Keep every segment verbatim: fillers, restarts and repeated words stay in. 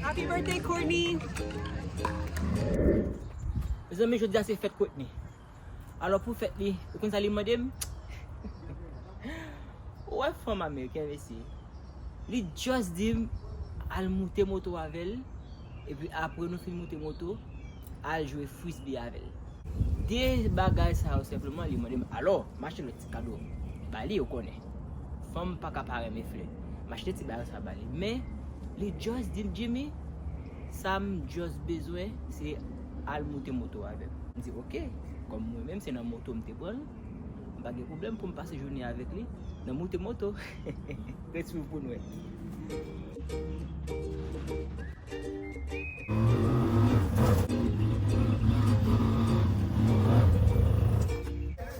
Happy birthday, Courtney! Mezanmi, jodi a se fèt Courtney. Alò, pou fèt li, ou konn sa li mande m? Ou wè fanm ameriken, mesye. Li just di m al moute moto avè l, epi apre nou fin moute moto, al jwe frisbee avè l. De bagay sa yo senpleman, li mande m, alò, m achte lòt ti kado ba li, ou konnen. Fanm pa ka pa renmen flè. M achte ti bagay sa ba li. Men, li just di m, Jimmy, sa m just bezwen, se al moute moto avè m. M di, oke. Kòm mwen menm, se nan moto m te pran l, m pa gen pwoblèm pou m pase jounen avèk li nan moute moto. Ret swiv pou n wè.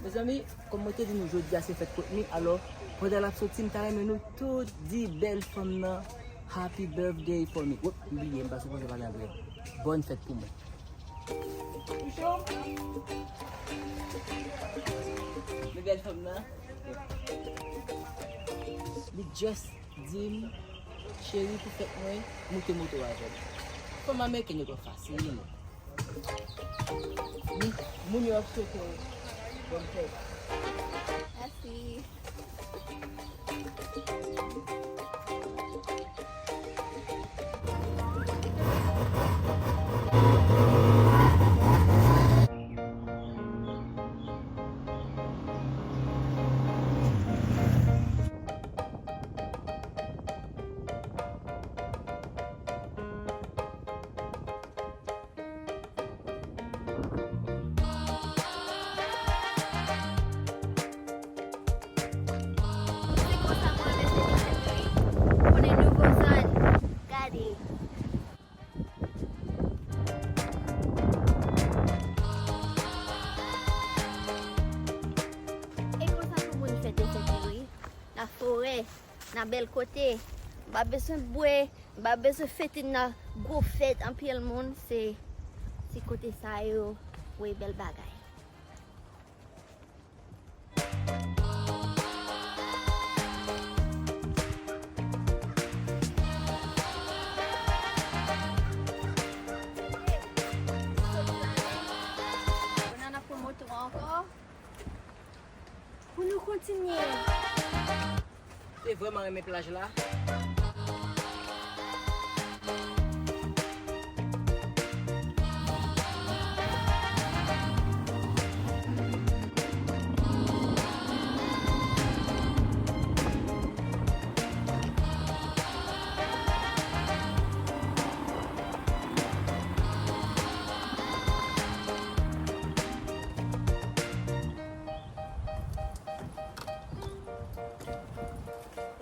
Mezanmi, kòm mwen te di nou, jodi a se fèt Courtney, alò, pandan l ap soti, m ta renmen nou tout di bèl fanm nan, "Happy birthday for me." Wop, m bliye, m pa sipoze pale anglè. Bòn fèt pou mwen. Ou cho? Men bèl fanm nan. Li just di m, "Cheri, pou fèt mwen, moute moto avè m." Fanm ameriken yo twò fasil. Moun, moun yo ap swete w bòn fèt. Mèsi. Se konsa mwen renmen fete fèt mwen wi. Konnen nouvo zòn. Gade. E konsa pou moun fete fèt li wi. Nan forè, nan bèl kote. M pa bezwen bwè, m pa bezwen fete nan gwo fèt, anpil moun, se, se kote sa yo, wi, bèl bagay. Kounye a n ap pran moto a ankò. Pou nou kontinye. Te vrèman renmen plaj la.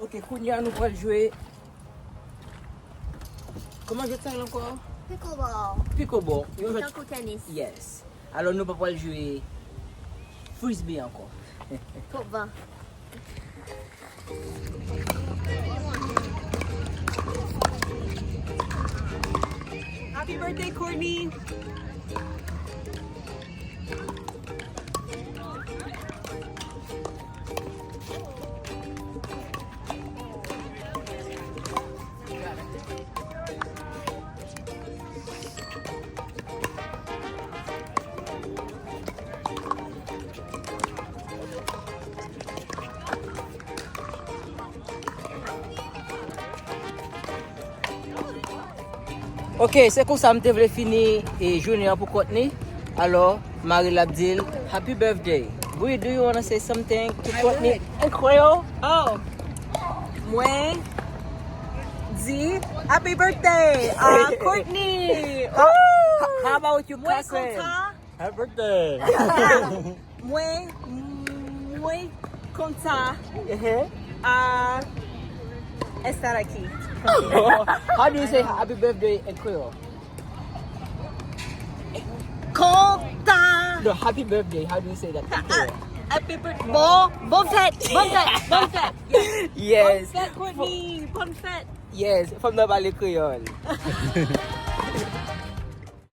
Ok, kounye a nou pral jwe. Kòman jwèt sa rele ankò? Pickleball. Pickleball. Yon jwèt tankou tenis. Yes. Alò, nou pa pral jwe frisbee ankò. Twòp van. Happy birthday, Courtney! Ok, se konsa m te vle fini e jounen an pou Courtney. Alò, Marie l ap di l, "Happy birthday." Bri, do you wanna say something to Courtney in Creole? Oh, mwen di, "Happy birthday, uh, Courtney." Oh, how about you, Catherine? Mwen kontan. Happy birthday. Mwen, mwen kontan. Uh-huh. Ah, estar aquí. How do you say happy birthday in Creole? Kontan. No, happy birthday. How do you say that in Creole? Happy birthday. Bon, bon fèt, bon fèt, bon fèt. Yes. Yes. Bon fèt, Courtney. Bon fèt. Yes, fanm nan pale kreyòl.